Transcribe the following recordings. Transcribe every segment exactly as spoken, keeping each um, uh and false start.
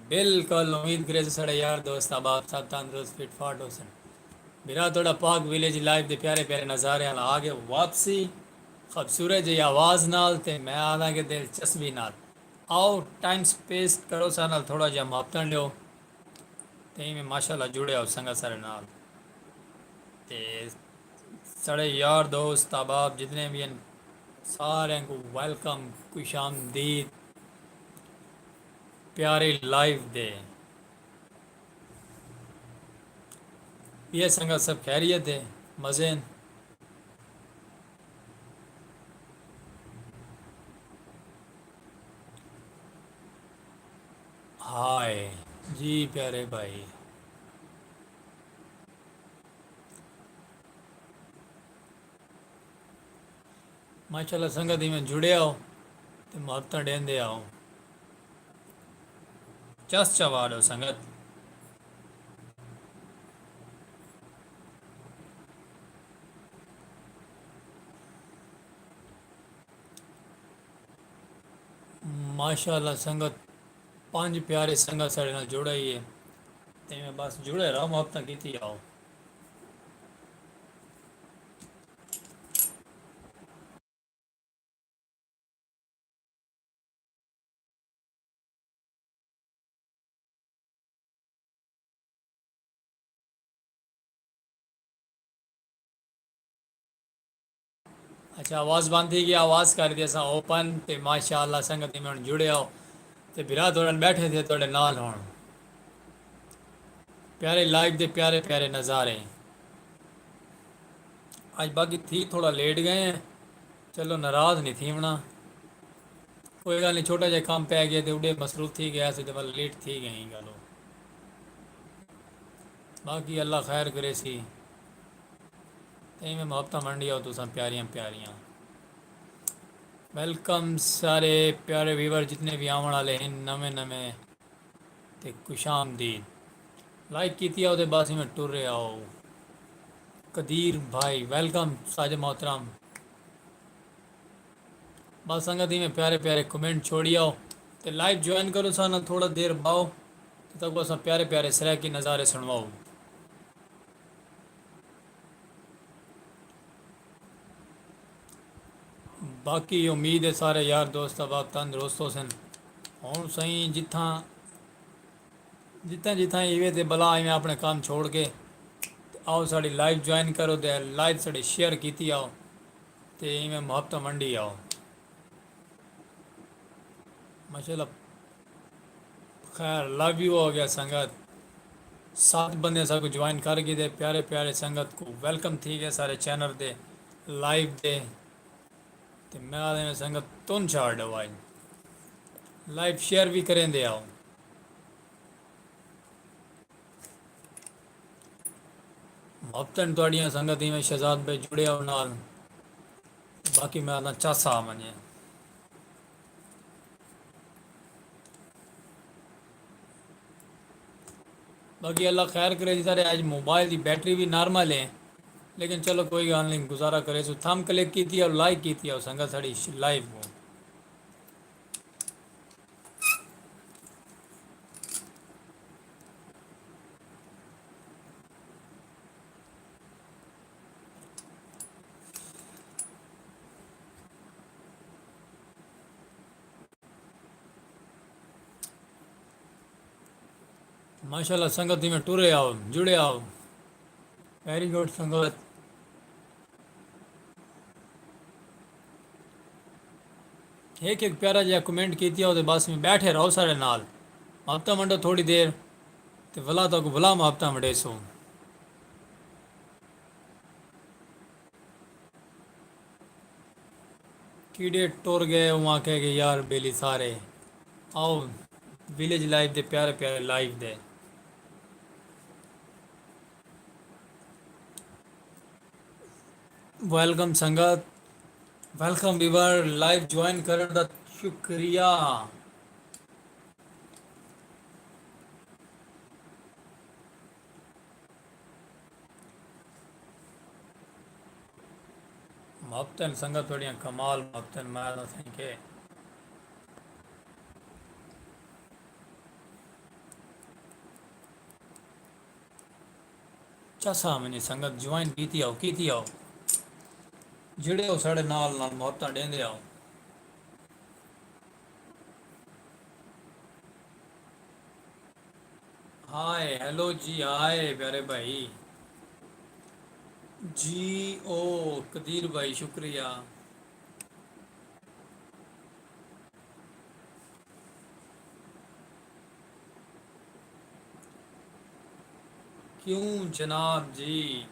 بالکل، امید کریسوں ساڈے یار دوست احباب سب تندرست فٹ فاٹ ہوسن۔ بھرا، تہاڈا پاک ویلیج لائیو دے پیارے پیارے نظارے نال آ گئے واپسی، خوبصورت جئی آواز نال تے میں آکھداں کہ دلچسپی نال۔ آؤ، ٹائم سپیس کرو ساڈے نال، تھوڑا جیہا محبتاں ڈیو۔ تے ایویں ماشاءاللہ جڑے آؤ سنگت ساڈے نال۔ تے ساڈے یار دوست احباب جتنے وی ہن، ساریاں کوں ویلکم، خوش آمدید پیاری لائیو دے۔ ٻیا سنگت سب خیریت ہے؟ مزے ہن؟ ہائے جی پیارے بھائی۔ ماشاءاللہ سنگت، ایویں جڑے آؤ تے محبتاں ݙیندے آؤ۔ چس چوا ݙو سنگت۔ ماشاءاللہ سنگت، پنج پیارے سنگت ساڈے نال جڑ آئی ہے۔ تے میں بس جڑے رہو، محبتاں کیتی آؤ۔ اچھا، آواز بند تھی گئی، آواز کر دیا سا اوپن۔ تے ماشاءاللہ سنگت میں ہن جڑے آؤ تے بھرا تھوڑن بیٹھے تھے تھوڑے نال ہون۔ پیارے لائیو دے پیارے پیارے نظارے۔ اج باقی تھی تھوڑا لیٹ گئے ہیں، چلو ناراض نہیں تھیونا، کوئی گل نہیں، چھوٹا جہا کام پے گیا تے اڈے مصروف تھی گیا سی تے ول لیٹ تھی گئے ہیں گالو۔ باقی اللہ خیر کرے سی۔ تے ایویں محبتاں ونڈی آؤ تساں پیاریاں پیاریاں۔ ویلکم سارے پیارے ویور جتنے بھی آون والے ہیں نویں نویں، تے خوش آمدید۔ لائک کیتی آؤ تے بس ایویں ٹرے آؤ۔ قدیر بھائی ویلکم ساجد محترم۔ بس سنگت ایویں پیارے پیارے کمنٹ چھوڑی آؤ تے لائیو جوائن کرو سانا، تھوڑا دیر باؤ تے تاکو اساں پیارے پیارے سرائیکی نظارے سنواؤ۔ باقی امید ہے سارے یار دوست احباب تندرست ہوسن۔ ہن سائیں جتھاں جتھاں جتھاں ایوے تے بلا ایویں اپنے کام چھوڑ کے تے آؤ ساڈی لائیو جوائن کرو تے لائیو ساڈی شیئر کیتی آؤ تے ایویں محبتاں ونڈی آؤ۔ ماشاءاللہ۔ خیر، لو یو ہو گیا سنگت۔ سات بندے ساکوں جوائن کر گھدے، پیارے پیارے سنگت کوں ویلکم تھی گیا سارے چینل دے لائیو دے۔ تے میں آدھے میں سنگت تن چھاڑ ڈوائی لائیو شیئر بھی کریں دے آؤ۔ محبتاں تہاڈیاں سنگت ایویں شہزاد بھائی جڑے آؤ نال۔ باقی میں آدھا چس آ ونجے۔ باقی اللہ خیر کرے جی سارے، اج موبائل دی بیٹری بھی نارمل ہے، لیکن چلو کوئی گال نہیں، گزارا کرے سو۔ تھم کلک کیتی اور لائک کیتی اور سنگت ساڑی لائیو کو۔ ماشاءاللہ سنگت، میں ٹرے آؤ، جڑے آؤ۔ ویری گڈ سنگت۔ ایک ایک پیارا جہا کمنٹ کیتی آؤ تے بس میں بیٹھے رہو سارے نال۔ محبتاں ونڈو تھوڑی دیر تے ولا تاکو ولا محبتاں ونڈے سو۔ کیڑے ٹر گئے، اوں آکھیا کہ یار بیلی سارے آؤ ویلیج لائف دے پیارے پیارے لائف دے۔ ویلکم سنگت، ویلکم ویور، لائف جوائن کرن دا شکریہ۔ مبتن سنگت تھوڑیاں کمال مبتن میں نہ سائیں کے۔ چسا ونجے سنگت، جوائن کیتی آؤ، کیتی آؤ، جڑے ہو ساڑے نال نال، محبتاں ڈیندے آؤ۔ ہائے ہیلو جی، ہائے پیارے بھائی۔ جی او قدیر بھائی، شکریہ۔ کیوں جناب جی؟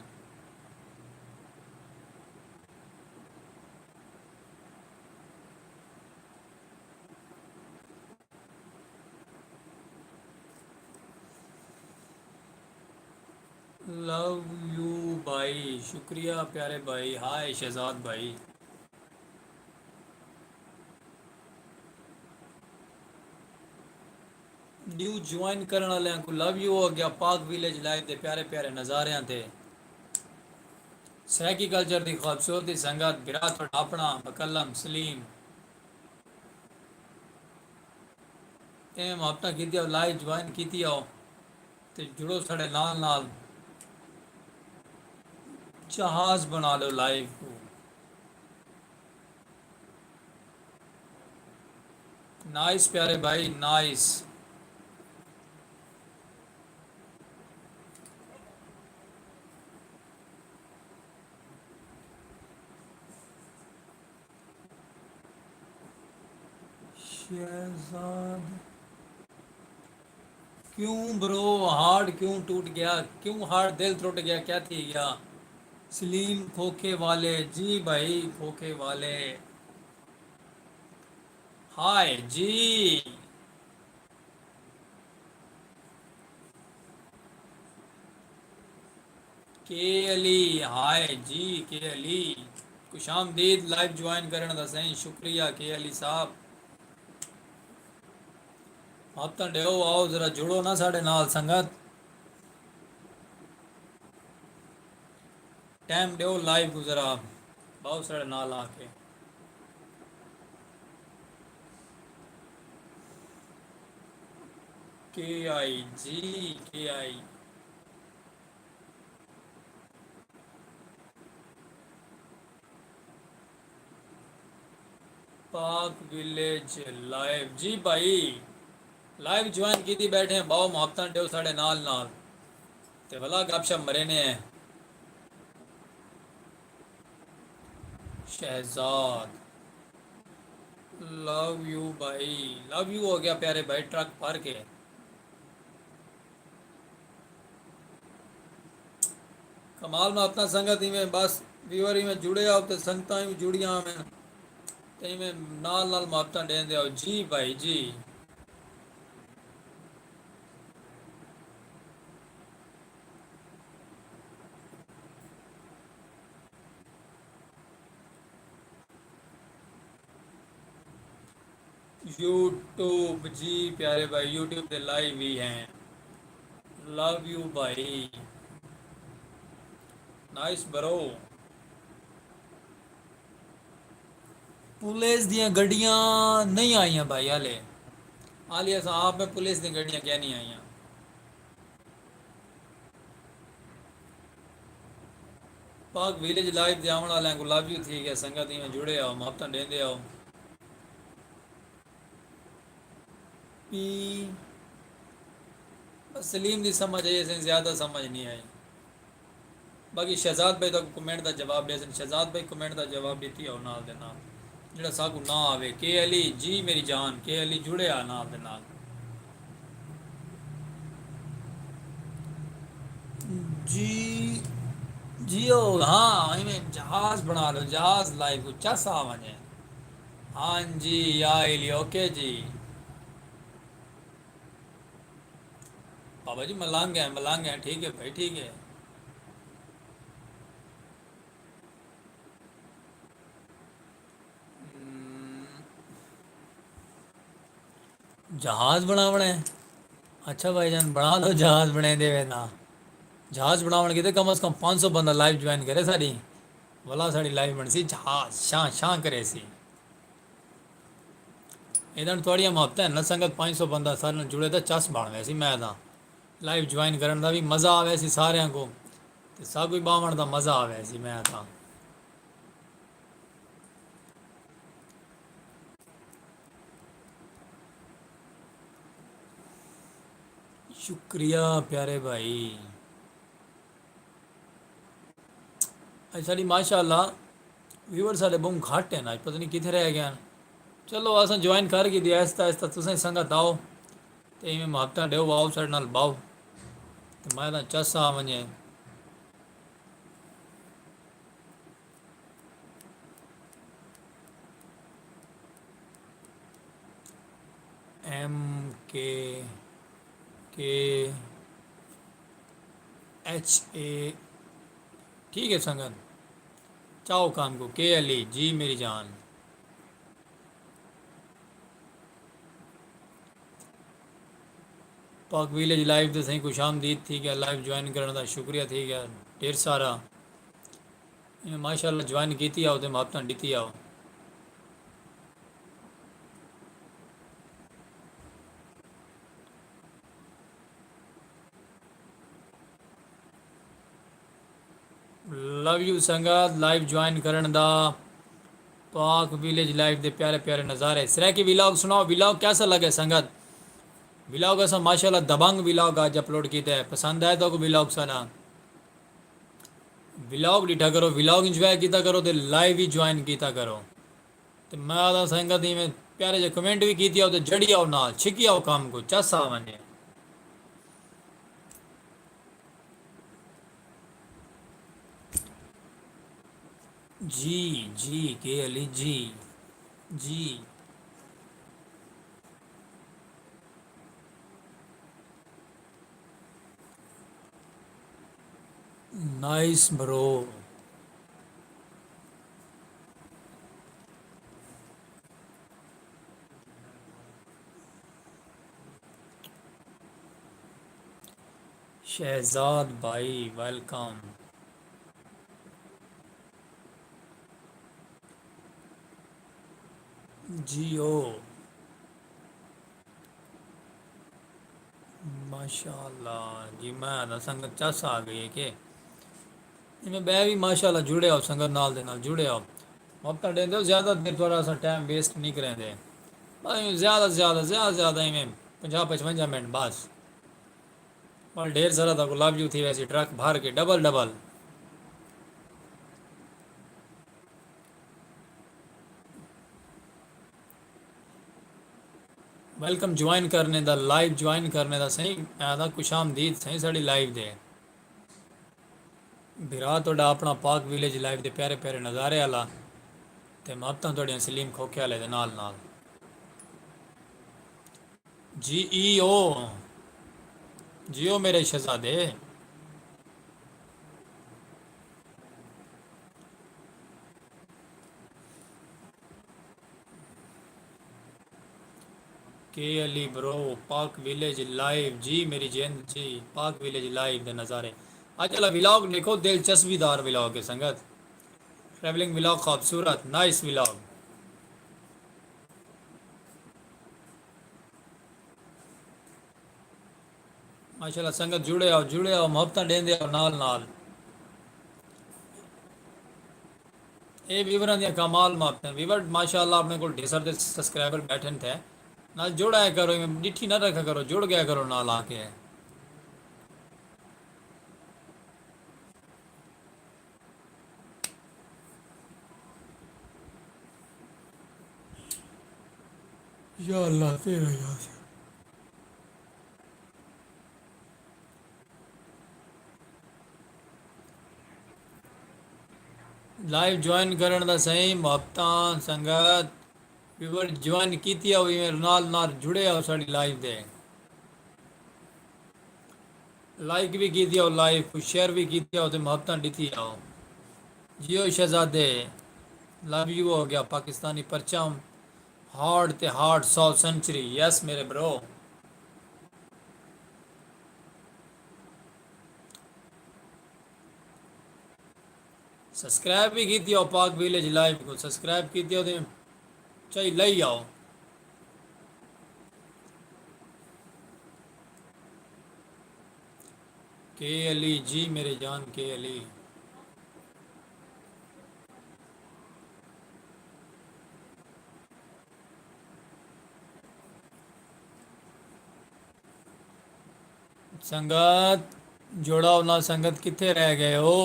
لو یو بھائی، شکریہ پیارے بھائی۔ ہائے شہزاد بھائی۔ نیو جوائن کرݨ آلیاں کوں لو یو ہو گیا۔ پاک ویلیج لائیو دے پیارے پیارے نظاریاں تے سرائیکی کلچر دی خوبصورتی سنگت، بھرا تہاݙا اپݨا مکلم سلیم۔ اے محبتاں کیتی آؤ، لائیو جوائن کیتی آؤ تے جڑو ساݙے نال نال۔ جہاز بݨا لو لائیو کوں۔ نائس پیارے بھائی، نائس۔ شہزاد، کیوں برو، ہارٹ کیوں ٹوٹ گیا؟ کیوں ہارٹ، دل ترٹ گیا؟ کیا تھی گیا؟ سلیم کھوکھے والے، جی بھائی کھوکھے والے۔ ہائے جی۔ کے علی، ہائے جی کے علی، خوش آمدید لائیو جوائن کرݨ دا سئیں، شکریہ کے علی صاحب۔ محبتاں ݙیو، آؤ ذرا جڑو نا ساݙے نال سنگت، ٹائم ݙیو لائیو کوں ذرا، بہت ساݙے نال آ کے۔ کے آئی جی، کے آئی۔ پاک ویلیج لائیو۔ جی بھائی، لائیو جوائن کیتی بیٹھے ہیں، ٻہوں محبتاں ݙیو ساݙے نال نال تے ولا گپ شپ مرینے ہیں۔ شہزاد، لو یو بھائی، لو یو ہو گیا پیارے بھائی، ٹرک بھر کے۔ کمال محبتاں سنگت، ایویں بس ویور ایویں جڑے آؤ تے سنگتاں ایویں جڑیاں آویں تے ایویں نال نال محبتاں ݙیندے آؤ۔ جی بھائی جی۔ یوٹیوب جی پیارے بھائی، یوٹیوب تے لائیو وی ہیں۔ لو یو بھائی۔ نائس برو۔ پولیس دیاں گڈیاں نہیں آئیاں بھائی ہالے۔ ہالے اساں آپ میں پولیس دیاں گڈیاں کیا نہیں آئیاں۔ پاک ویلیج لائیو تے آوݨ آلیاں کوں لو یو تھی ڳیا سنگت، ایویں جڑے آؤ، محبتاں ݙیندے آؤ۔ پی بس سلیم دی سمجھ آئی، اسیں زیادہ سمجھ نہیں آئی۔ باقی شہزاد بھائی تاکوں کمنٹ دا جواب ݙیسن۔ شہزاد بھائی کمنٹ دا جواب ݙتی آؤ نال دے نال۔ جیڑھا ساکوں نہ آوے۔ کے علی جی میری جان، کے علی جڑے آ نال دے نال۔ جی، جیو، ہاں، ایویں جہاز بݨا لو، جہاز لائیو کوں چس آ ونڄے۔ ہاں جی، یا علی، اوکے جی۔ بابا جی ملنگ ہیں، ملنگ ہیں، ٹھیک ہے بھائی، ٹھیک ہے۔ ہم۔ جہاز بݨاوݨا ہے؟ اچھا بھائی جان، بݨا لو، جہاز بݨیندے وے تاں۔ جہاز بݨاوݨ کیتے کم از کم پنج سو بندہ لائیو جوائن کرے ساݙی۔ ولا ساݙی لائیو بݨسی جہاز، شاں شاں کریسی۔ ایندے نال تہاݙیاں محبتاں ہن نا سنگت، پنج سو بندہ ساݙے نال جڑے تاں چس بݨ ویسی۔ میں تاں لائیو جوائن کرݨ دا وی مزہ آ ویسی ساریاں کوں۔ تے ساکوں وی ٻاہوݨ دا مزہ آوے سی۔ میں آکھاں شکریہ پیارے بھائی۔ اڄ ساݙی ماشاء اللہ ویور ساݙے ٻہوں گھٹ ہن، اڄ پتہ نہیں کتھے رہ ڳئے ہن۔ چلو اساں جوائن کر گھدی، آہستہ آہستہ تساں ہی سنگت آؤ تے ایویں محبتاں ݙیو، آؤ ساݙے نال ٻہو تے میں تاں چس آ ونڄے۔ ایم کے کے ایچ اے۔ ٹھیک ہے سنگت، چاؤ کام کو۔ کے علی، جی میری جان۔ پاک ویلیج لائیو تے سائیں خوش آمدید تھی ڳیا، لائیو جوائن کرݨ دا شکریہ تھی ڳیا ڈھیر سارا۔ ایویں ماشاء اللہ جوائن کیتی آؤ تے محبتاں ݙتی آؤ۔ لو یو سنگت، لائیو جوائن کرݨ دا۔ پاک ویلیج لائیو دے پیارے پیارے نظارے۔ سرائیکی ولاگ سݨاؤ، ولاگ کیسا لڳے سنگت؟ ولاگ اساں ماشاء اللہ دبنگ ولاگ اڄ اپلوڈ کیتا ہے، پسند آئے تہاکوں ولاگ ساݙا؟ ولاگ ݙٹھا کرو، ولاگ انجوائے کیتا کرو تے لائیو وی جوائن کیتا کرو۔ تے میں آہدا سنگت ایویں پیارے جے کمنٹ وی کیتی آؤ تے جڑی آؤ نال، چھکی آؤ کم کوں، چس آ ونڄے۔ جی جی کے علی جی جی۔ نائس برو۔ شہزاد بھائی ویلکم۔ جی او ماشاء اللہ جی، میں آہدا سنگت چس آ ڳئی ہے کہ ایویں ٻئے وی ماشاء اللہ جڑے آؤ، سنگت نال دے نال جڑے آؤ، محبتاں ݙیندے ہو۔ زیادہ دیر تہاݙا اساں ٹائم ویسٹ نہیں کریندے، بس ایویں زیادہ زیادہ زیادہ زیادہ ایویں پنجاہ پچپنجاہ منٹ بس۔ ول ڈھیر سارا تہاکوں لو یو تھی ویسی، ٹرک بھر کے ڈبل ڈبل۔ ویلکم جوائن کرنے دا، لائیو جوائن کرنے دا سئیں، میں آہدا خوش آمدید سئیں ساݙی لائیو دے۔ بھرا تہاݙا اپݨا پاک ویلیج لائیو دے پیارے پیارے نظارے آلا تے محبتاں تہاݙیاں سلیم کھوکھے آلے دے نال نال۔ جی او، جی او میرے شہزادے۔ کے علی برو، پاک ویلیج لائیو جی میری جند جی، پاک ویلیج لائیو دے نظارے۔ اڄ آلا ولاگ ݙیکھو، دلچسپی دار ولاگ ہے سنگت، ٹریولنگ ولاگ خوبصورت، نائس ولاگ۔ ماشاءاللہ سنگت جڑے آؤ، جڑے آؤ، محبتاں ݙیندے آؤ نال نال۔ اے ویوراں دیاں کمال محبتاں۔ ویور ماشاءاللہ اپݨے کول ڈھیر سارے سبسکرائبر ٻیٹھن تھے، نال جڑ آیا کرو، ایویں ݙٹھی نہ رکھا کرو، جڑ ڳیا کرو نال آ کے۔ یا اللہ تیرا یاد۔ لائیو جوائن کرݨ دا سئیں محبتاں سنگت، ویور جوائن کیتی آؤ، ایویں نال نال جڑے آؤ ساݙی لائیو دے۔ لائک وی کیتی آؤ، لائیو کوں شیئر وی کیتی آؤ تے محبتاں ݙتی آؤ۔ جیو شہزادے، لو یو ہو ڳیا پاکستانی پرچم، ہارٹ تے ہارٹ سو سنچری، یس میرے برو۔ سبسکرائب وی کیتی آؤ، پاک ویلیج لائیو کوں سبسکرائب کیتی آؤ تے چائی لئی آؤ۔ کے علی جی، میرے جان کے علی۔ سنگت، جوڑا ہونا سنگت، کتھے رہ گئے ہو؟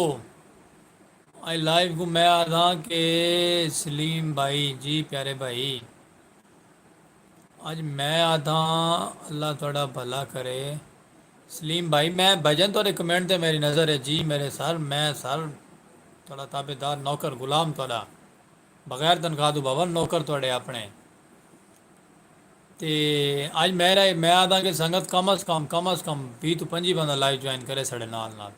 اے لائیو کو میں آدھاں کہ سلیم بھائی جی، پیارے بھائی، اج میں آدھاں، اللہ تہاڈا بھلا کرے۔ سلیم بھائی، میں بھجن تہاڈے کمنٹ تے میری نظر ہے جی میرے سر، میں سر تہاڈا تابعدار، نوکر، غلام تہاڈا، بغیر تنخواہ تو بابا نوکر تہاڈے اپنے۔ تے اج میرا، میں آدھاں کہ سنگت کم از کم، کم از کم ویہہ تو پنجی بندہ لائیو جوائن کرے ساڈے نال نال۔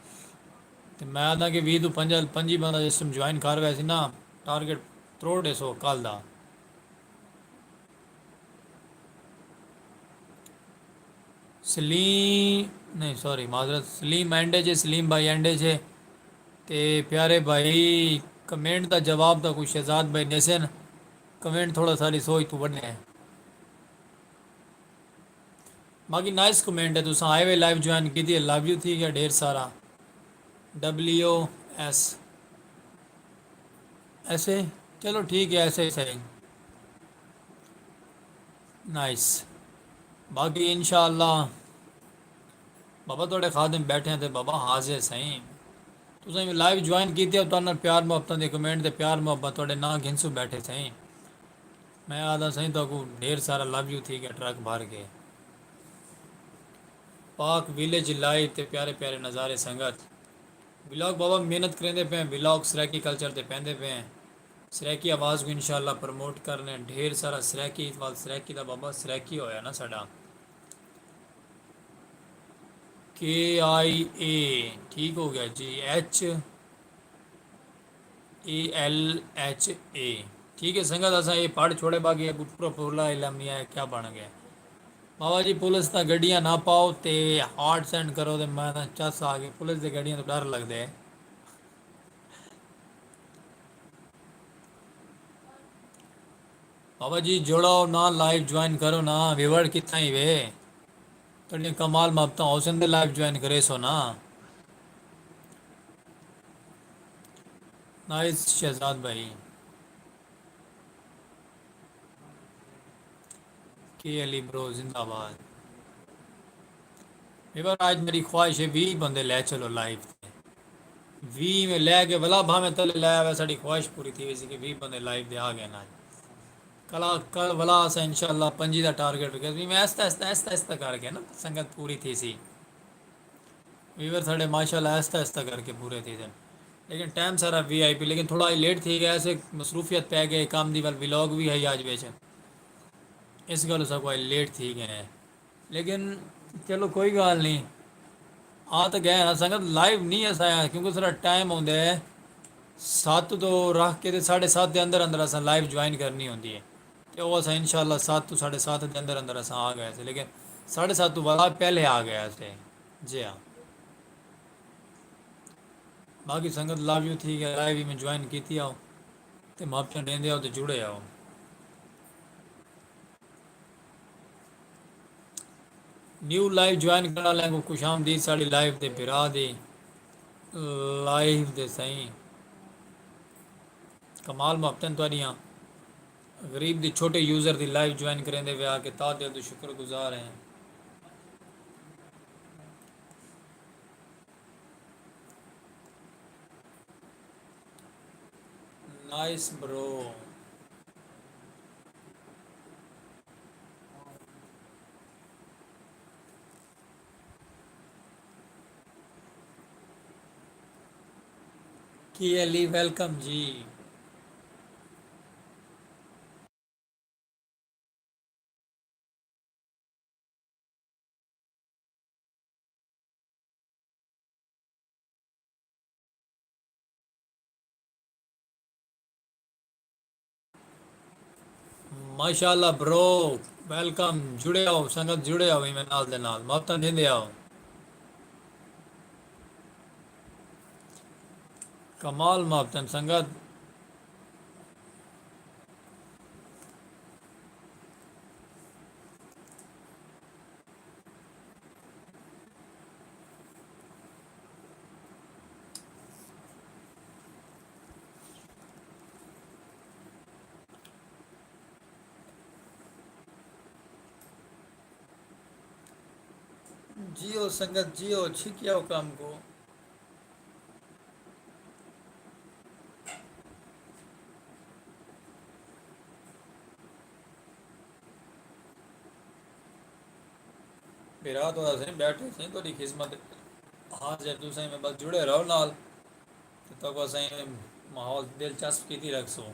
تے میں آدھاں کہ ویہہ تو پنجی بندہ جس ٹائم جوائن کر ویسی نا، ٹارگٹ تروڑ ڈیسو کل دا۔ سلیم، نہیں، سوری، معذرت، سلیم اینڈے جے، سلیم بھائی اینڈے جے۔ تے پیارے بھائی، کمنٹ دا جواب تاں کوئی شہزاد بھائی ݙیسن۔ کمنٹ تھوڑا ساری سوچ توں وݙے ہیں۔ باقی نائس کمنٹ ہے، تساں آئے ہوئے، لائیو جوائن کیتی ہے، لو یو تھی ڳیا ڈھیر سارا۔ ڈبلیو ایس ایسے، چلو ٹھیک ہے، ایسے ہی صحیح۔ نائس۔ باقی انشاءاللہ بابا تہاڈے خادم بیٹھے ہیں تے بابا حاضر سائیں۔ تساں لائیو جوائن کیتی ہے، تہاڈے نال پیار محبتاں دے کمنٹ تے پیار محبت تہاڈے ناں گھنسوں بیٹھے سائیں۔ میں آدھا سائیں تہاکوں ڈھیر سارا لو یو تھی ڳیا ٹرک بھر کے۔ پاک ویلیج لائیو تے پیارے پیارے نظارے سنگت۔ ولاگ بابا محنت کریندے پئے ہیں، ولاگ سرائیکی کلچر تے پیندے پئے ہیں۔ سرائیکی آواز کو انشاءاللہ پروموٹ کرنے، ڈھیر سارا سرائیکی، وال سرائیکی دا بابا سرائیکی ہویا نا ساڈا۔ کے آئی اے، ٹھیک ہو گیا جی، H A L H A. ٹھیک ہے سنگت، اساں اے پڑھ چھوڑے، باقی اگوں پورا پورلا علم نہیں آیا کیا بن گیا۔ بابا جی پولیس تاں گڈیاں نہ پاؤ تے ہارٹ سینڈ کرو تے میں تاں چس آ گئے، پولیس دے گڈیاں تو ڈر لگدے۔ بابا جی جوڑو نا، لائیو جوائن کرو نا، ویور کتھاں ہی وے؟ تہاڈیاں کمال محبتاں ہوسن تے لائیو جوائن کریسو نا۔ نائس شہزاد بھائی۔ کے علی برو زندہ باد۔ ویور آج میری خواہش ہے ویہہ بندے لے چلو لائیو تے۔ ویہہ میں لے کے ولا بھاویں تلے لے آوے، ساڈی خواہش پوری تھی ویسی کہ ویہہ بندے لائیو تے آ گئے نا۔ کلا کل ولا اساں انشاءاللہ پنجی دا ٹارگٹ رکھیا سی، میں آہستہ آہستہ، آہستہ آہستہ کر کے نا سنگت پوری تھی سی۔ ویور ساڈے ماشاءاللہ آہستہ آہستہ کر کے پورے تھی سن، لیکن ٹائم سارا وی آئی پی، لیکن تھوڑا لیٹ تھی گیا سے، مصروفیت پے گئے کام دی، ول ولاگ وی ہے آج وچ، اس گل ساکوں آج لیٹ تھی گئے ہیں۔ لیکن چلو کوئی گال نہیں، آ تے گئے نا سنگت، لائیو نہیں اساں آیا کیونکہ سارا ٹائم ہوندا ہے ست تو رکھ کے تے ساڑھے ست دے اندر اندر اساں لائیو جوائن کرنی ہوندی ہے۔ تے او اساں انشاءاللہ ست تو ساڑھے ست دے اندر اندر اساں آ گئے سے، لیکن ساڑھے ست تو ولا پہلے آ گئے سے۔ جی ہاں۔ باقی سنگت لو یو تھی گیا، لائیو وی میں جوائن کیتی آؤ تے محبتاں ݙیندے آؤ تے جڑے آؤ۔ نیو لائیو جوائن کرݨ والیں کوں خوش آمدید ساݙی لائیو تے بھرا دی لائیو تے سئیں۔ کمال محبتاں تہاݙیاں۔ غریب دی چھوٹے یوزر دی لائیو جوائن کریندے وے آ کے تہاݙے توں شکر گزار ہیں۔ نائس برو۔ کے علی ویلکم جی۔ ماشاءاللہ برو، ویلکم، جڑے آؤ سنگت، جڑے آؤ ایویں نال دے نال محبتاں ݙیندے آؤ۔ کمال محبتاں سنگت۔ جیو سنگت جیو، چھکیا او کم کوں۔ بھرا تو اسیں بیٹھے سیں تہاݙی خدمت حاضر، تسیں میں بس جڑے رہو نال، تے تہاکوں اسیں ماحول دلچسپ کیتی رکھسوں۔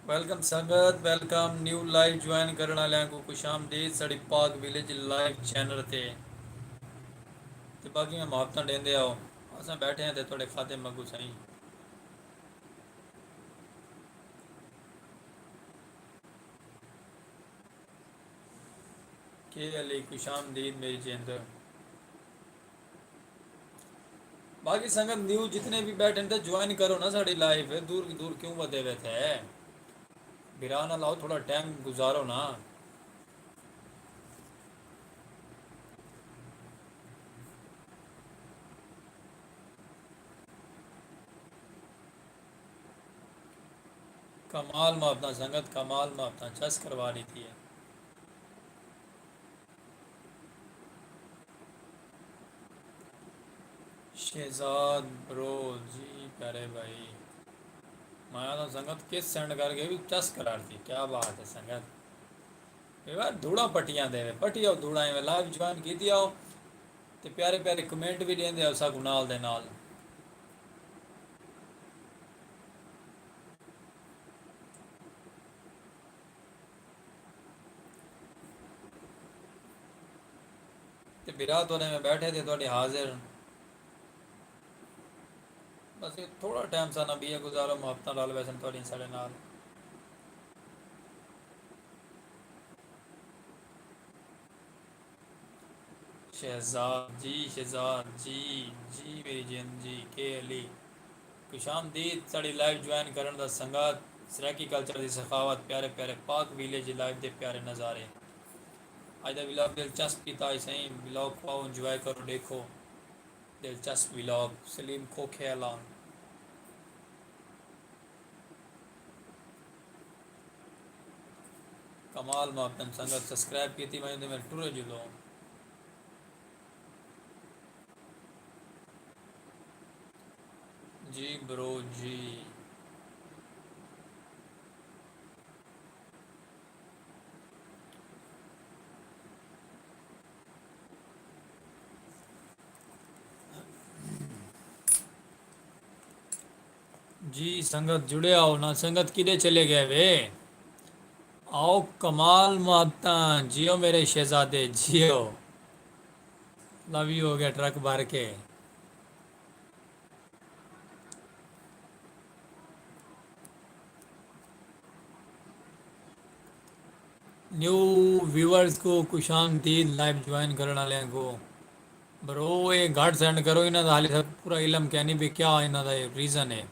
ویلکم سنگت، ویلکم۔ نیو لائیو جوائن کرݨ آلیاں کوں خوش آمدید ساݙی پاک ویلیج لائیو چینل تے۔ تے باقی میں محبتاں ݙیندے آؤ، اساں بیٹھے ہیں تے تہاݙے خاطر مگو سائیں۔ کے علی، خوش آمدید میری جند۔ باقی سنگت نیو جتنے بھی بیٹھے ہیں تے جوائن کرو نا ساڑی لائیو، دور دور کیوں ودے وے تھے؟ بھرا نہ لاؤ، تھوڑا ٹائم گزارو نا۔ کمال محبتاں سنگت، کمال محبتاں، چس کروا ݙتی ہے۔ شہزاد برو، جی پیارے بھائی، میں آکھاں سنگت کس سینڈ کر کے بھی چس کرا ݙتی، کیا بات ہے سنگت۔ اے وار دھوڑاں پٹیاں دے وے، پٹی آؤ دھوڑاں، ایویں لائیو جوائن کیتی آؤ تے پیارے پیارے کمنٹ بھی ݙیندے آؤ ساکوں نال دے نال۔ تے بھرا تہاݙے میں بیٹھے تے تہاݙے حاضر۔ بس اے تھوڑا ٹائم ساݙا ٻیا گزارو، محبتاں رل ویسن تہاݙیاں ساݙے نال۔ شہزاد جی، شہزاد جی، جی میری جند جی، کے علی۔ خوش آمدید ساݙی لائیو جوائن کرݨ دا سنگت، سرائیکی کلچر دی سخاوت، پیارے پیارے پاک ویلیج لائیو دے پیارے نظارے۔ اڄ دا ولاگ دلچسپ کیتا ہئی سئیں، ولاگ پاؤ، انجوائے کرو، ݙیکھو دلچسپ ولاگ۔ سلیم کھوکھے آلا۔ کمال محبتاں سنگت، سبسکرائب کیتی ونڄو تے میݙے ٹرے جلو۔ جی برو جی۔ جی سنگت جڑے آؤ نا، سنگت کݙے چلے ڳئے وے؟ آؤ کمال محبتاں، جیو میرے شہزادے، جیو۔ لو یو ہو ڳیا ٹرک بھر کے۔ نیو ویورز کوں خوش آمدید، لائیو جوائن کرݨ آلیاں کوں۔ برو اے گھٹ سینڈ کرو، انہاں دا حالی تک پورا علم کینی بھی کیا انہاں دا ریزن ہے۔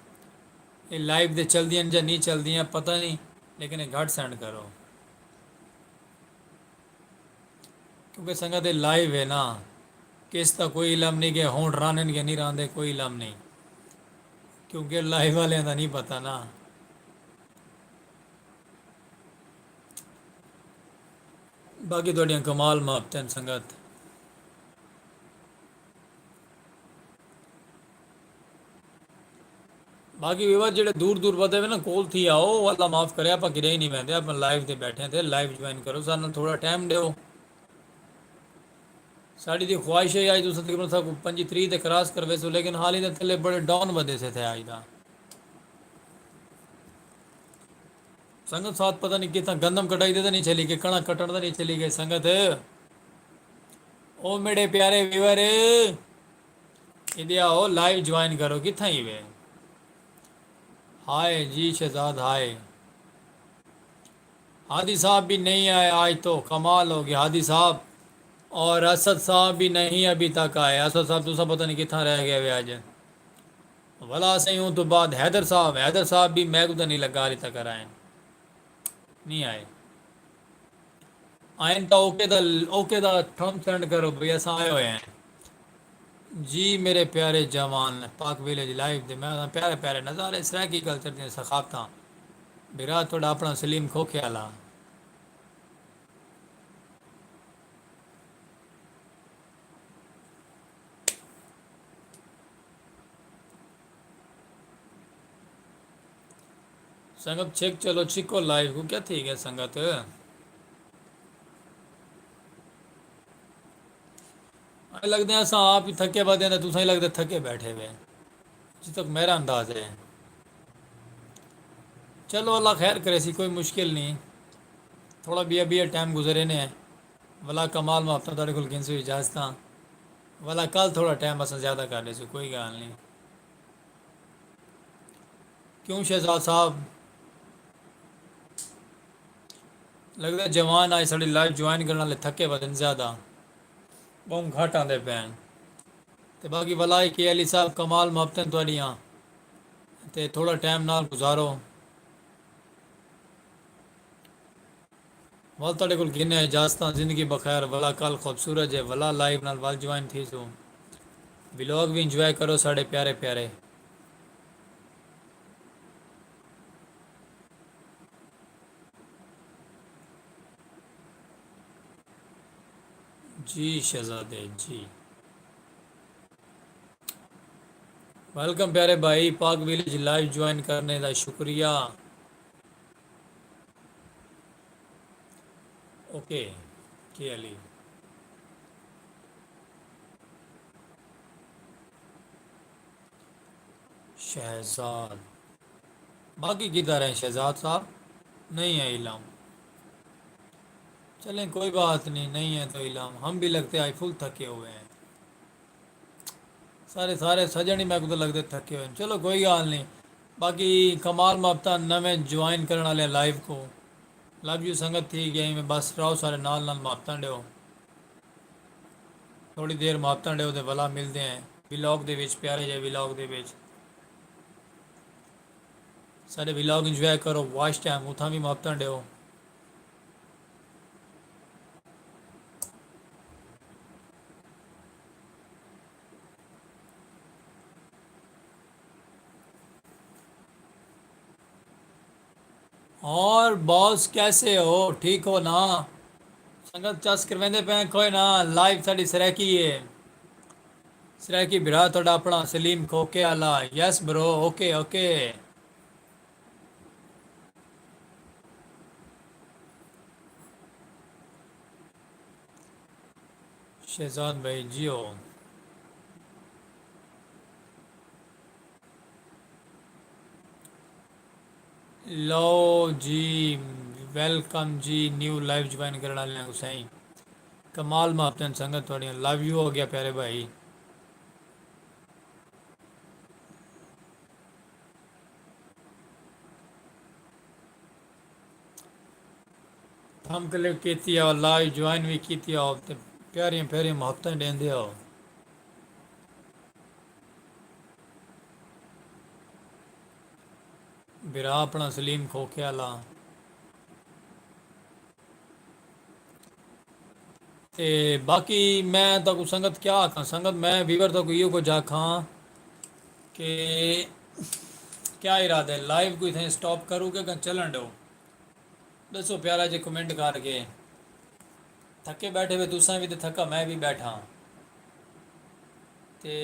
اے لائیو تے چلدیاں یا نہیں چلدیاں پتہ نہیں، لیکن اے گھٹ سینڈ کرو۔ کیونکہ سنگت اے لائیو ہے نا، کس دا کوئی علم نہیں کہ ہونٹ رانن کہ نہیں راندے، کوئی علم نہیں۔ کیونکہ لائیو والیاں دا نہیں پتہ نا۔ باقی تہاݙیاں کمال محبتاں سنگت۔ باقی ویور جڑے دور دور ودے وے نا، کول تھی آؤ، اللہ معاف کرے، آپاں کݙے نہیں ویندے، آپاں لائیو تے بیٹھے تے لائیو جوائن کرو، ساݙے نال تھوڑا ٹائم ݙیو۔ ساݙی دی خواہش ہے اڄ تساں تقریباً ساکوں پنجی تریہہ تے کراس کرویسو، لیکن حالی دے تھلے بڑے ڈاؤن ودے سے تھے اڄ دا۔ سنگت ساتھ پتہ نہیں کتھاں گندم کٹائی دے تے نہیں چلی گئے، کݨک کٹݨ تے نہیں چلی گئے سنگت۔ او میݙے پیارے ویور، ایݙے آؤ لائیو جوائن کرو، کتھاں ہی وے؟ ہائے جی شہزاد ہائے۔ ہادی صاحب بھی نہیں آئے آج تو، کمال ہو گیا ہادی صاحب۔ اور اسد صاحب بھی نہیں ابھی تک آئے۔ اسد صاحب تساں پتہ نہیں کتھاں رہ گئے وے اڄ۔ ولا سئیں اوں تو بعد حیدر صاحب، حیدر صاحب بھی میکوں تاں نہیں لڳا حالی تک آئے۔ نہیں آئے۔ آئن تاں okay the, okay the thumb send کرو بھئی اساں آئے ہوئے ہیں۔ جی میرے پیارے جوان، پاک ویلیج لائیو دے میں آکھاں پیارے پیارے نظارے، سرائیکی کلچر دیاں ثقافتاں۔ بھرا تہاڈا اپنا سلیم کھوکھے آلا۔ سنگت چھک چلو، چھکو لائیو کوں، کیا تھی گیا سنگت؟ اے لگدے اساں آپ ہی تھکے ودے ہیں، تساں ہی لگدے تھکے بیٹھے ہوئے ہیں، جی تک میرا انداز ہے۔ چلو اللہ خیر کرے سی، کوئی مشکل نہیں، تھوڑا بیا بیا ٹائم گزرے نے۔ ولا کمال محبتاں تہاڈے کول گھنسوں اجازتاں۔ ولا کل تھوڑا ٹائم اساں زیادہ کر ڈیسوں، کوئی گال نی۔ کیوں شہزاد صاحب؟ لگدا جوان آج ساڈی لائیو جوائن کرن والے تھکے ودن زیادہ، بہوں گھٹ آندے پئے ہن۔ تے باقی ولا کے علی صاحب کمال محبتاں تہاڈیاں، تے تھوڑا ٹائم نال گزارو۔ ول تہاڈے کول گھنے اجازتاں، زندگی بخیر، ولا کل خوبصورت جے، ولا لائیو نال ول جوائن تھیسوں۔ ولاگ وی انجوائے کرو ساڈے پیارے پیارے۔ جی شہزادے جی۔ ویلکم پیارے بھائی، پاک ویلیج لائیو جوائن کرنے دا شکریہ۔ اوکے، کے علی۔ شہزاد۔ باقی کدھر ہیں شہزاد صاحب؟ نہیں ہے علم۔ چلیں کوئی بات نہیں، نہیں ہے تو علم۔ ہم بھی لگتے آج فل تھکے ہوئے ہیں۔ سارے، سارے سجن ہی میکوں تاں لگدے تھکے ہوئے ہن۔ چلو کوئی گال نی۔ باقی کمال محبتاں نویں جوائن کرݨ آلیاں لائیو کوں۔ لو یو سنگت، تھی ڳیا ایویں، بس رہو سارے نال نال محبتاں ݙیو۔ تھوڑی دیر محبتاں ݙیو تے ولا ملدے ہیں ولاگ دے وچ، پیارے جئے ولاگ دے وچ۔ سارے ولاگ انجوائے کرو، واچ ٹائم اتھاں وی محبتاں ݙیو۔ اور باس کیسے ہو؟ ٹھیک ہو نا؟ سنگت چس کرویندے پئے ہیں، کوئی نا، لائیو ساڈی سرائیکی ہے۔ سرائیکی بھرا تہاڈا اپنا سلیم کھوکے آلا۔ یس برو، اوکے، اوکے۔ شہزاد بھائی جیو۔ لو جی، ویلکم جی، نیو لائیو جوائن کرݨ آلیاں کوں سائیں۔ کمال محبتیں سنگت تہاڈیاں، لو یو ہو گیا پیارے بھائی۔ تھم کلک کیتی ہو، لائیو جوائن وی کیتی ہو، تے پیاریاں پیاریاں محبتاں ݙیندے ہو۔ بھرا اپݨا سلیم کھوکھے آلا۔ تے باقی میں تہاکوں سنگت کیا آکھاں، سنگت میں ویور تہاکوں ایہو کجھ آکھاں کہ کیا ارادہ ہے، لائیو کوں اتھیں سٹاپ کروں کہ اڳاں چلݨ ݙیوں؟ ݙسو پیارا جے کمنٹ کر کے۔ تھکے بیٹھے وے تساں وی تے تھکا میں وی بیٹھا۔ تے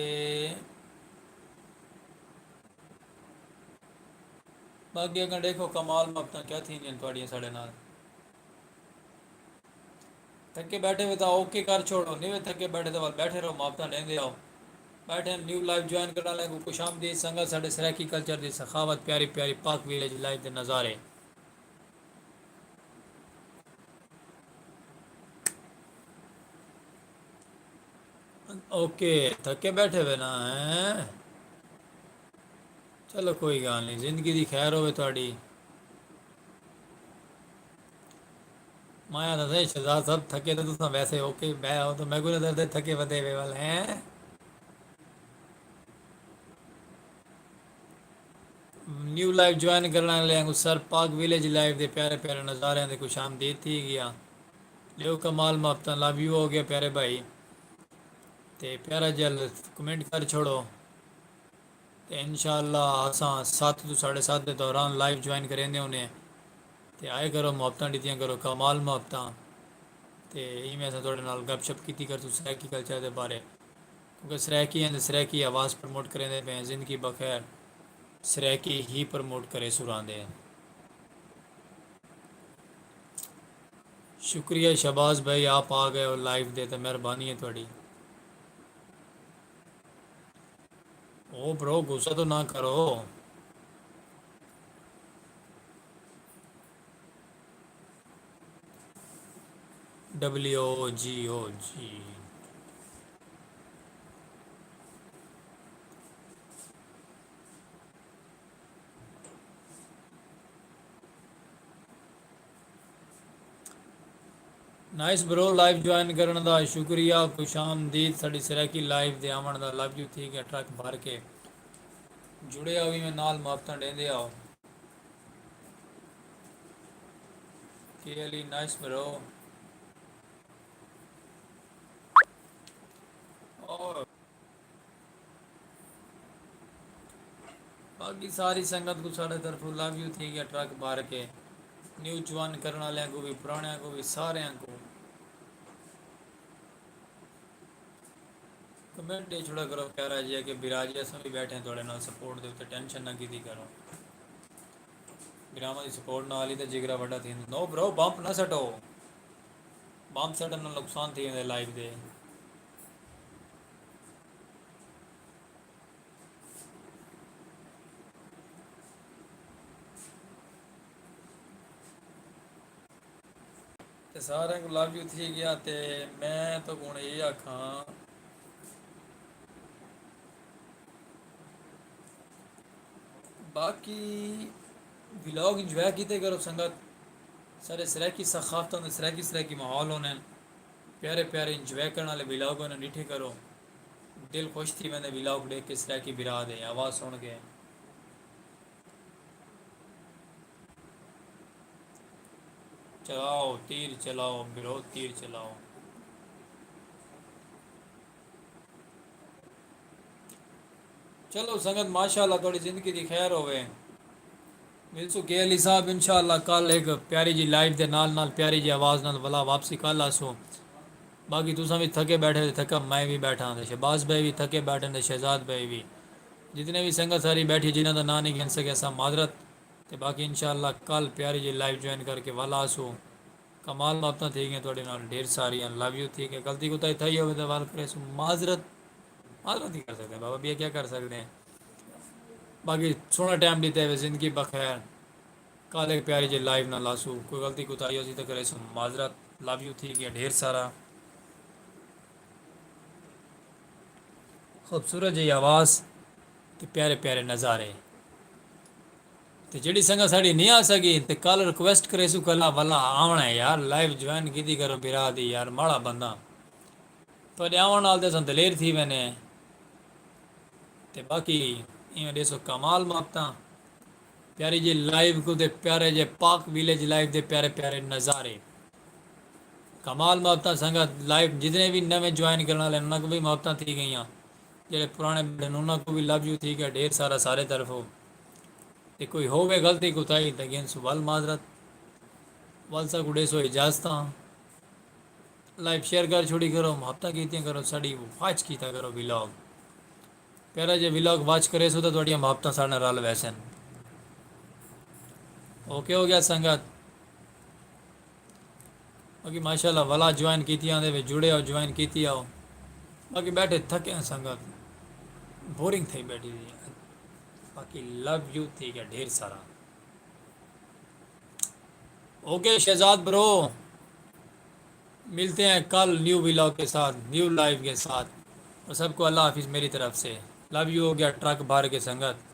باقی اڳاں ݙیکھو کمال محبتاں کیا تھیندیاں تہاݙیاں ساݙے نال۔ تھکے بیٹھے وے تاں اوکے کر چھوڑو، نہیں وے تھکے بیٹھے تاں ول بیٹھے رہو، محبتاں ݙیندے آؤ۔ بیٹھے نیو لائیو جوائن کرݨ آلیاں کوں خوش آمدید۔ سنگت ساݙے سرائیکی کلچر دی سخاوت، پیاری پیاری پاک ویلیج لائیو دے نظارے۔ اوکے، تھکے بیٹھے وے نا ہیں۔ چلو کوئی گال نہیں، زندگی دی خیر ہووے تہاݙی۔ میں آہدا سئیں شہزاد صاحب تھکے تاں تساں ویسے اوکے ٻہہ آؤ، تاں میکوں نظر دے تھکے ودے وے ول ہیں۔ نیو لائیو جوائن کرݨ آلیاں کوں سر پاک ویلیج لائیو دے پیارے پیارے نظاریاں تے خوش آمدید تھی ڳیا۔ لیو کمال محبتاں، لو یو ہو گیا پیارے بھائی۔ تے پیارا جل کمنٹ کر چھوڑو۔ تے انشاءاللہ اساں ست توں ساڑھے ست دے دوران لائیو جوائن کریندے ہونے۔ تے آئے کرو، محبتاں ݙتیاں کرو، کمال محبتاں۔ تے ایویں اساں تہاݙے نال گپ شپ کیتی کرسوں سرائیکی کلچر دے بارے، کیونکہ سرائیکی ہیں تے سرائیکی آواز پروموٹ کریندے پئے ہیں۔ زندگی بخیر، سرائیکی ہی پروموٹ کریسوں راہندے ہیں۔ شکریہ شہباز بھائی، آپ آ گئے ہو لائیو دے تے مہربانی ہے تہاݙی۔ او برو، غصہ تو نہ کرو۔ ڈبلیو او جی او جی۔ نائس برو، لائیو جوائن کرݨ دا شکریہ، خوش آمدید ساݙی سرائیکی لائیو دے آوݨ دا۔ لو یو تھی ڳیا ٹرک بھر کے۔ جڑے آؤ، ایویں نال محبتاں ݙیندے آؤ۔ کے علی، نائس برو۔ اور باقی ساری سنگت کوں ساݙے طرفوں لو یو تھی ڳیا ٹرک بھر کے۔ نیو جوائن کرݨ آلیاں کوں وی، پراݨیاں کوں وی، ساریاں کوں۔ کمنٹ ݙے چھوڑا کرو پیارا جیہا کہ بھرا جی اساں وی ٻیٹھے ہیں تہاݙے نال سپورٹ دے اتے، ٹینشن نہ کیتی کرو۔ بھراواں دی سپورٹ نال ہی تے جگرا وݙا تھیندا۔ نو برو، بمپ نہ سٹو، بمپ سٹݨ نال نقصان تھی ویندے لائیو دے۔ تے ساریں کوں لو یو تھی ڳیا۔ تے میں تہاکوں ہݨ اے آکھاں، باقی ولاگ انجوائے کیتے کرو سنگت۔ سارے سرائیکی ثقافتاں دے سرائیکی سرائیکی ماحول ہوندے، پیارے پیارے انجوائے کرݨ والے ولاگ ہوندے، ݙٹھے کرو۔ دل خوش تھی ویندے ولاگ ݙیکھ کے، سرائیکی بھرا دے آواز سݨ کے۔ چلاؤ تیر چلاؤ برو، تیر چلاؤ۔ چلو سنگت، ماشاءاللہ تہاݙی زندگی دی خیر ہووے۔ ملسوں کے علی صاحب انشاءاللہ کل ہک پیاری جی لائیو دے نال نال، پیاری جی آواز نال ولا واپسی کل آسوں۔ باقی تساں وی تھکے ٻیٹھے تے تھکا میں وی ٻیٹھا ہاں تے شہباز بھائی وی تھکے ٻیٹھے تے شہزاد بھائی وی۔ جتنے وی سنگت ساری ٻیٹھی جنہاں دا ناں نہیں گھن سکے اساں معذرت۔ تے باقی انشاءاللہ کل پیاری جی لائیو جوائن کر کے ول آسوں۔ کمال محبتاں تھی ڳئیاں تہاݙے نال ڈھیر ساریاں، لو یو تھی ڳئے، غلطی کوتاہی تھئی ہووے تاں ول کریسوں معذرت۔ معذرت ہی کر سڳدے ہیں بابا، ٻیا کیا کر سڳدے ہیں؟ باقی سوہݨا ٹائم ݙتا ہے، زندگی بخیر۔ کل ہک پیاری جی لائیو نال آسوں، کوئی غلطی کوتاہی ہوسی تاں کریسوں معذرت۔ لو یو تھی ڳیا ڈھیر سارا۔ خوبصورت جئی آواز تے پیارے پیارے نظارے۔ تے جیڑھی سنگت ساݙی نہیں آ سڳی تے کل ریکویسٹ کریسوں، کلا ولا آوݨا ہے یار، لائیو جوائن کیتی کرو بھرا دی یار، ماڑا بندہ۔ تہاݙے آوݨ نال تے اساں دلیر تھی ویندے ہیں۔ تے باقی ایویں ݙیسو کمال محبتاں۔ پیاری جی لائیو کوں تے پیارے جے پاک ویلیج لائیو دے پیارے پیارے نظارے۔ کمال محبتاں سنگت، لائیو جتنے وی نویں جوائن کرݨ والے انہاں کوں وی محبتاں تھی ڳئیاں۔ جیڑھے پراݨے ٻیٹھن انہاں کوں وی لو یو تھی ڳیا ڈھیر سارا سارے طرفوں۔ تے کوئی ہووے غلطی کوتاہی تاں گھنسوں ول معذرت۔ ول ساکوں ݙیسو اجازتاں۔ لائیو شیئر کر چھوڑی کرو، محبتاں کیتیاں کرو، ساݙی واچ کیتا کرو ولاگ۔ پیارا جے ولاگ واچ کریسو تاں تہاݙیاں محبتاں ساݙے نال رل ویسن۔ اوکے ہو ڳیا سنگت۔ باقی ماشاءاللہ ولا جوائن کیتی آندے وے، جڑے آؤ، جوائن کیتی آؤ۔ باقی ٻیٹھے تھکے ہیں سنگت، بورنگ تھئی ٻیٹھی ہوئی ہے۔ باقی لو یو تھی ڳیا ڈھیر سارا۔ اوکے شہزاد برو، ملتے ہیں کل نیو ولاگ کے ساتھ، نیو لائیو کے ساتھ۔ اور سب کو اللہ حافظ میری طرف سے۔ لو یو ہو ڳیا ٹرک بھر کے سنگت۔